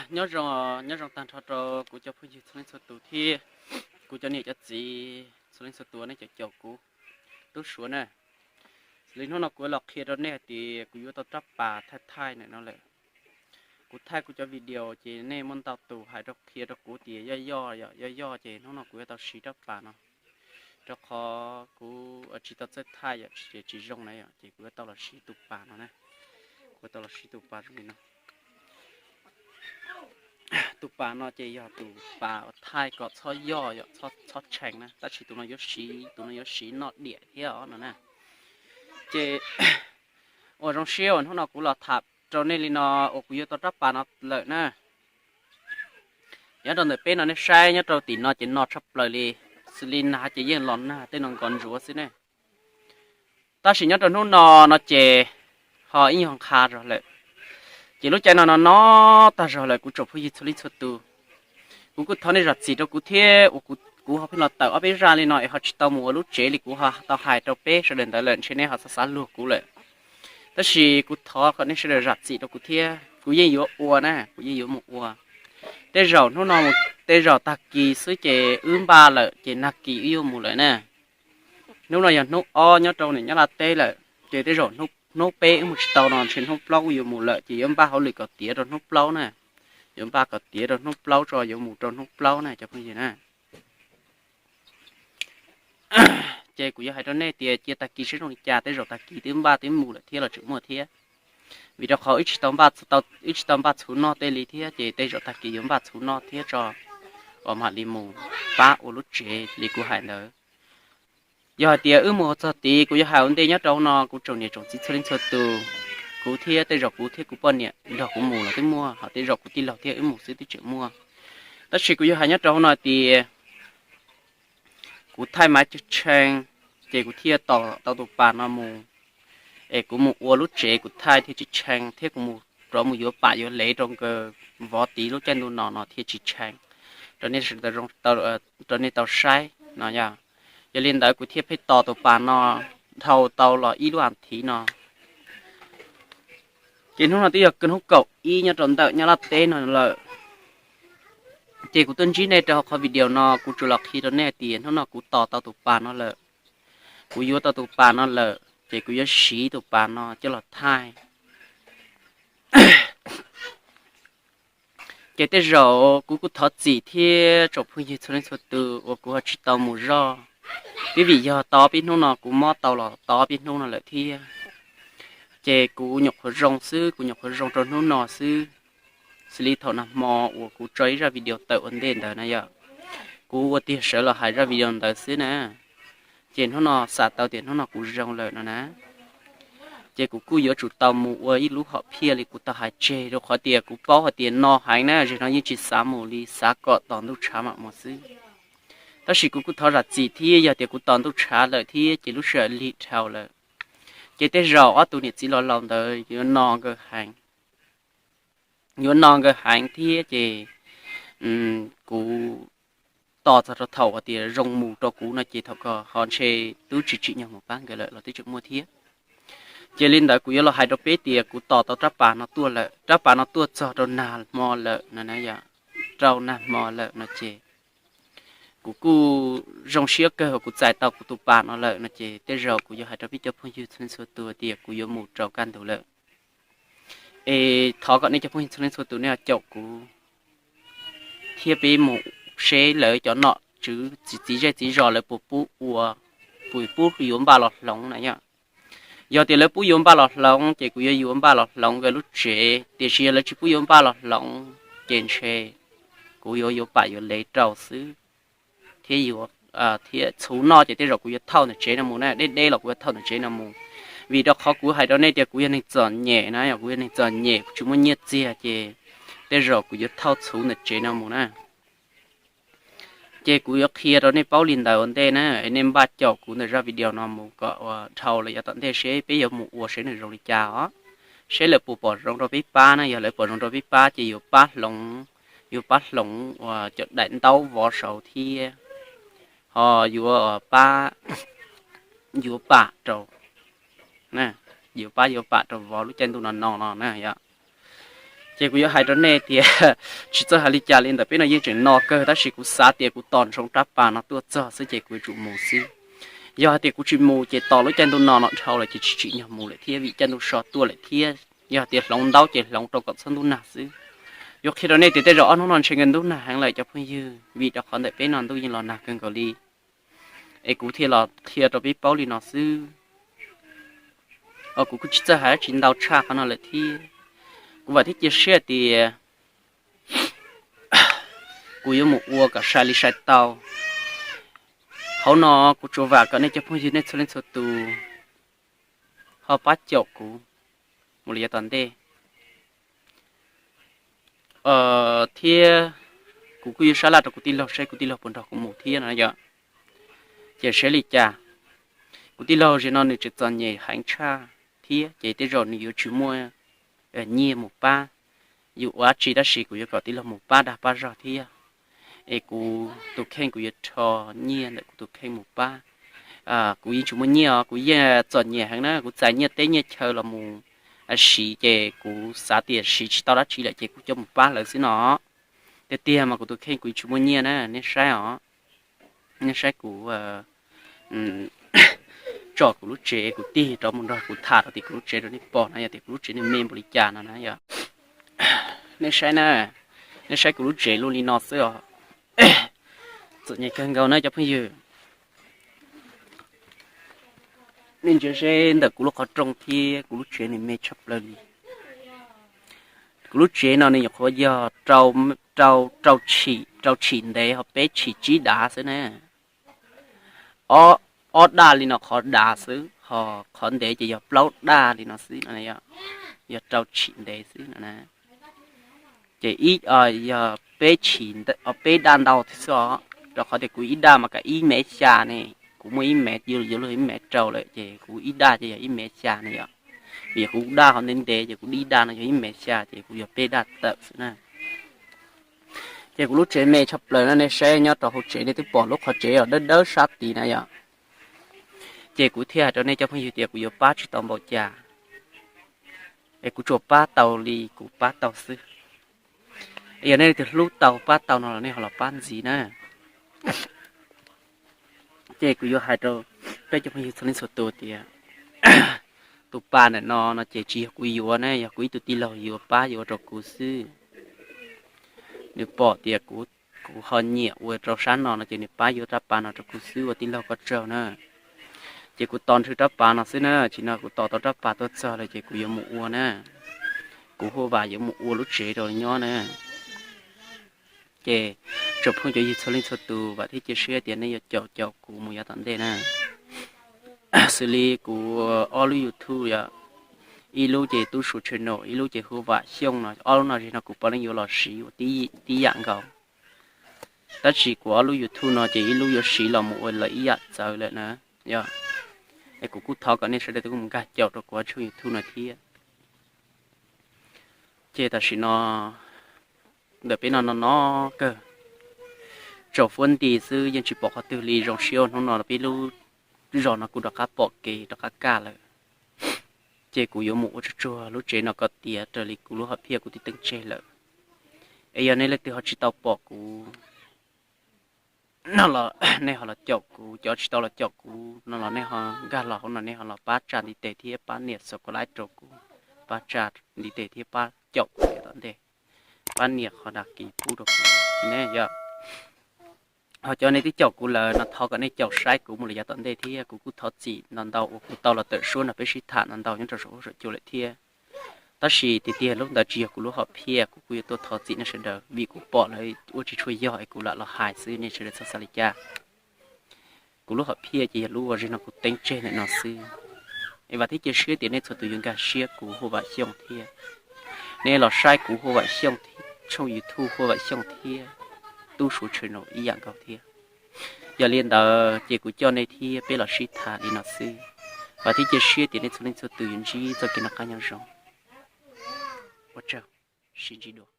Nyob zoo, nyob zoo tag nrho rau kuv cov phooj ywg txhua leej txhua tus thiab kuv cov niam cov txiv txhua leej txhua tus nej cov caum kuv tub suav na. Xws li hnub no kuv los qhia rau nej hais tias kuv yuav tau rab pas thaij thaij ntawm no lawm. Kuv thaij kuv cov video ces nej muaj ntau tus hais rau qhia rau kuv tias yoj yoj yom, yoj yoj ces hnub no kuv yuav tau siv rab pas no, rau qhov kuv tsis tau txawj thaij yom, tsis zoo na yom, ces kuv yuav tau los siv tus pas no na. Kuv tau los siv tus pas zoo li no. Tus pas no ces yog tus pas uas thaij kom txhob yoj yom, txhob tshee na, tab sis tus no yuav siv, tus no yuav siv noj diam thiab os no na. Ces ua zoo siab uas hnub no kuv los tham rau nej li no uas kuv yuav tau rab pas no lawm na. Nyob rau ntawm peb no nej saib nyob rau tim no ces no tshaj plaws li, xws li nag ces yeej los nag tej no nkos ntsuav xwb ne. Tab sis nyob rau hnub no no ces ho ib nyuag nqha zog lawm. Ces lub caij no no no tag zog lawm kuv tsoom phooj ywg txhua leej txhua tus. Kuv kuj thov nej zam txim rau kuv thiab uas kuv ho pheej los tawm ob peb zaj li no es ho tsis tau mus ua lub tsev li kuv ho tau hais rau peb sawv daws ntawd lawm, ntshe nej ho xav xav luag kuv lawm. Tab sis kuv thov kom nej sawv daws zam txim rau kuv thiab, kuv yeej yuav ua na, kuv yeej yuav mus ua. Tej zaum hnub no, tej zaum tag kis xwb ces wb npaj lawm ces nag kis wb yuav mus lawm na. Hnub no yog hnub ob nyob rau niam Nyab Laj teb lawm ces tej zaum hnub peb wb mus tsis tau no ntshe hnub plaub wb yuav mus lawm ces yuav npaj hauj lwm kom tiav rau hnub plaub na. Yuav npaj kom tiav rau hnub plaub tso yuav mus rau hnub plaub na cov phooj ywg na. Ces kuv yuav hais rau nej tias cia tag kis seb zoo li cas, tej zaum tag kis twb npaj twb mus lawm thiab los tseem muaj thiab. Vim rau qhov wb tsis tau npaj txhuv noj tej li thiab ces tej zaum tag kis yuav npaj txhuv noj thiab tso uas mam li mus pab ua lub tsev li kuv hais ntawd. Yog hais tias wb mus txog tid kuv yuav hais ua ntej nyob rau no kuv tsoom niam tsoom txiv txhua leej txhua tus, kuv thiab tej zaum kuv thiab kuv poj niam nrog kuv mus los twb muaj, ho tej zaum kuv tij laug thiab wb mus xwb twb tseem muaj. Tab sis kuv yuav hais nyob rau no tias kuv thaij mas tshee, ces kuv thiaj tos tau tus pas no mus. Es kuv mus ua lub tsev kuv thaij thiaj tsis tshee thiab kuv mus rov mus yuav pam yuav lev rau nkawd vov tid lub caij ntuj no no thiaj tsis tshee. Rau nej tau saib no yog. Yog li ntawd kuv thiaj pheej tos tus pas no dhau tau los ib lub as thiv no. Ces hnub no twb yog hnub kaum ib nyob rau ntawm Nyab Laj teb no lawm. Ces kuv tuaj ntsib nej rau hauv qhov video no kuv tsuas los qhia rau nej hais tias hnub no kuv tos tau tus pas no lawm. Kuv yuav tau tus pas no lawm ces kuv yuav siv tus pas no coj los thaij. Ces tej zaum kuv kuj thov txim thiab tsoom phooj ywg txhua leej txhua tus uas kuv ho tsis tau mus zoj. Twb vim yog tau ob peb hnub no kuv mob tau los tau ob peb hnub no lawm thiab. Ces kuv nyuam qhuav zoo xwb, kuv nyuam qhuav zoo rau hnub no xwb. Xws li thaum nag hmo uas kuv tso ib zaj video tawm ua ntej ntawd na yom, kuv ua tiag sawv los hais zaj video ntawd xwb na. Ces hnub no xav tau tias hnub no kuv zoo lawm no na. Ces kuv kuj yuav tsum tau mus ua ib lub hom phiaj li kuv tau hais tseg rau qhov tias kuv paub hais tias no heev na, zem no yeej tsis xav mus li, xav kom tos ntuj tshav mam mus xwb. Tab sis kuv kuj thov zam txim thiab, yog tias kuv tos ntuj tshav lawm thiab ces lub sij hawm lig dhau lawm, ces tej zaum ob tug niam txiv laus laus ntawd yuav no nkawd heev, yuav no nkawd heev thiab ces kuv tos txog rau thaum hais tias zoo mus rau kuv no ces thaum ko ho ntshe twb tsis tsim nyog mus pab nkawd lawm los twb tseem muaj thiab. Ces li ntawd kuv yuav los hais rau peb tias kuv tos tau rab pas no tuaj lawm, rab pas no tuaj txog rau nag hmo lawm no na yom, rau nag hmo lawm no ces kuv kuj zoo siab kawg uas kuv txais tau kuv tus pas no lawm no ces tej zaum kuv yuav hais rau peb cov phooj ywg txhua leej txhua tus tias kuv yuav mus rau kaj ntug lawm. Es thov kom nej cov phooj ywg txhua leej txhua tus nej ho caum kuv thiab peb mus seb lawv cov nom tswv txiv zej txiv zos lawv puas pub ua, puas pub yuav npaj los hloov na yom. Yog tias lawv pub yuav npaj los hloov ces kuv yuav yuav npaj los hloov nkawd lub tsev, tiam sis yog lawv tsis pub yuav npaj los hloov ces ntshe kuv yuav yuav pam yuav lev rau xwb. Thiab yuav, thiab txhuv noj ces tej zaum kuv yuav thauj ntawm tsev no mus na, deb deb los kuv yuav thauj ntawm tsev no mus. Vim rau qhov kuv hais rau nej tias kuv yog neeg txom nyem na, yog kuv yog neeg txom nyem kuv tsis muaj nyiaj txiag ces tej zaum kuv yuav thauj txhuv ntawm tsev no mus na. Ces kuv yuav qhia rau nej paub li ntawd ua ntej na, es nej npaj caum kuv ntawm zaj video no mus kom ua dhau los yav tom ntej seb peb yuav mus ua seb nws zoo li cas os. Seb lawv puas pom zoo rau peb pab na, yog lawv pom zoo rau peb pab ces yuav pab hloov, yuav pab hloov uas cov daim ntaub vov saud thiab ho yuav pab, yuav pam rau, yuav pab yuav pam rau vov lub caij ntuj no no no na yom. Ces kuv yuav hais rau nej tias tsis txawj hais li cas li, ntawm peb no yeej tseem no kawg, tab sis kuv xav tias kuv tos ntsoov rab pas no tuaj txog xwb ces kuv yuav tsum mus xwb. Yog hais tias kuv tsis mus ces tos lub caij ntuj no no dhau lawm ces tsis tsim nyog mus lawm thiab, vim caij ntuj so tuaj lawm thiab. Yog hais tias hloov ntaub ces hloov rau kom txhob ntub nag xwb. Yuav qhia rau nej tias tej zaum ob hnub no ntshe nkawd ntub nag heev lawm cov phooj ywg, vim rau qhov ntawm peb no ntuj yeej los nag kawg nkaus li. Es kuv thiaj los qhia rau peb paub li no xwb. Kuv kuj tsis txawj hais dab tsi ntau tshaj qhov no lawm thiab. Kuv vam thiab cia siab tias kuv yuav mus ua kom sai li sai tau. Hauv no kuv tsuas vam kom nej cov phooj ywg nej txhua leej txhua tus ho pab caum kuv mus li yav tom ntej. Thiab kuv kuj yuav sab laj rau kuv tij laug saib kuv tij laug puas nrog kuv mus thiab no yom. Ces saib li cas, kuv tij laug zaum no nws tseem txom nyem heev tshaj thiab ces tej zaum nws yuav tsis muaj nyiaj mus pab yus ua dab tsi, tab sis kuv yuav kom tij laug mus pab dag pab zog thiab. Es kuv tus kheej kuv yuav rho nyiaj ntawm kuv tus kheej mus pab. Kuv yeej tsis muaj nyiaj os, kuv yeej txom nyem heev na, kuv txais nyiaj teb nyiaj chaw los mus siv ces kuv xav tias siv tsis tau dab tsi lawm ces kuv coj mus pab lawv xwb no. Tiag tiag mas kuv tus kheej kuv tsis muaj nyiaj na, nej saib os. Nej saib kuv tso kuv lub tsev, kuv tig rov mus nrog kuv tham rau tim kuv lub tsev rau nej pom na, yog tias kuv lub tsev nws me npaum li cas no na yom. Nej saib na, nej saib kuv lub tsev luaj li no xwb os. Txom nyem kawg nkaus na cov phooj ywg. Nej ntsia seb ntawm kuv lub qhov rooj thiab kuv lub tsev nws me tshaj plaws li. Kuv lub tsev no nws nyuam qhuav yog rau, rau, rau tshim ntev ho peb tshim tsib dav xwb na. Ob daj li no qhov dav xwb, ho qhov ntev ces yog plaub daj li no xwb no, yog rau tshim ntev xwb no na. Ces yog peb tshim, peb daj ntau thiab xwb os, rau qhov tias kuv ib daj mas kav ib mev xya ne, kuv muaj ib mev yuav luag ib mev rau lawm ces kuv ib daj ces yog ib mev xya ne yom. Vim kuv daj qhov ntev ntev ces kuv ib daj no yog ib mev xya ces kuv yog peb daj tawm xwb na. Ces kuv lub tsev me tshaj plaws no, nej saib nyob rau hauv tsev nej twb pom lub qhov tsev os, dawb dawb sab tid na yom. Ces kuv thiaj hais rau nej cov phooj ywg tias kuv yuav pab tsis tau npaum cas, es kuv tsuas pab tau li kuv pab tau xwb. Yog nej leej twg hlub tau pab tau no los nej ho los pab ntxiv na. Ces kuv yuav hais rau peb cov phooj ywg txhua leej txhua tus tias tus pas ntawm no no ces tsis yog kuv yuav na, yog kuv ib tug tij laug yuav pab yuav rau kuv xwb. Nws pom tias kuv, kuv ho nyiam ua rau sab no no ces nws pab yuav rab pas no rau kuv xwb, ua tij laug koj tsaug na. Ces kuv tos nrhw rab pas no xwb na, tsis no kuv tos tau rab pas tuaj txog lawm ces kuv yuav mus ua na. Kuv hu vam yuav mus ua lub tsev rau nyob na. Ces tsoom phooj cov ywg txhua leej txhua tus, vam thiab cia siab tias nej yuav caum caum kuv mus yav tom ntej na. Xws li kuv ob lub YouTube yom, ib lub ces Tub Suav Channel, ib lub ces Hu Vam Xyooj no, ob lub no zim no kuv puav leej yuav los siv ua tib yam nkaus. Tab sis kuv ob lub YouTube no ces ib lub yuav siv los mus ua lawv ib yam txawv lawm na. Yog, es kuv kuj thov kom nej sawv daws kuj mus nkag caum rau kuv ob tshooj YouTube no thiab. Ces tam sim no ntawm peb no no no kawg, tsaus fuab nti xwb, yeej tsis pom qhov twg li. Zoo siab hnub no peb lub zos no kuj rov qab pom kev rov qab kaj lawm. Ces kuv yuav mus ua tsuag tsuag lub tsev no kom tiav raws li kuv lub hom phiaj kuv twb teeb tseg lawm. Es yog nej leej twg ho tsis tau pom kuv no los nej ho los caum kuv, cov tsis tau los caum kuv no los nej ho nkag los hauv no nej ho los pab tsa ntiv tes thiab pab nias subscribe rau kuv, pab tsa ntiv tes thiab pab caum kuv yav tom ntej, pab nias qhov đăng ký pub rau kuv ne yom. Ho cov nej twb caum kuv lawm no thov kom nej caum saib kuv mus lawm yav tom ntej thiab. Kuv kuj thov txim ntau ntau uas kuv tau los tawm suab nrog peb sib tham ntau ntau nyob rau saum huab saum cua lawm thiab. Tab sis tiag tiag lub ntawd tsis yog kuv lub hom phiaj, kuv kuj yuav tuaj thov txim nej sawv daws vim kuv pom lawv ua tsis tshua yog es kuv lam los hais xwb, nej sawv daws txhob xav li cas. Kuv lub hom phiaj ces yog lub uas zim no kuv teeb tseg ntawm no xwb. Es vam thiab cia siab tias nej txhua tus yuav nkag siab kuv Hu Vam Xyooj thiab. Nej los saib kuv Hu Vam Xyooj, tshooj YouTube Hu Vam Xyooj thiab Tub Suav Channel ib yam nkaus thiab. Yog li ntawd ces kuv coj nej thiab peb los sib tham li no xwb. Vam thiab cia siab tias nej txhua leej txhua tus yuav ntsib txoj kev noj qab nyob zoo. Ua tsaug, sib ntsib dua.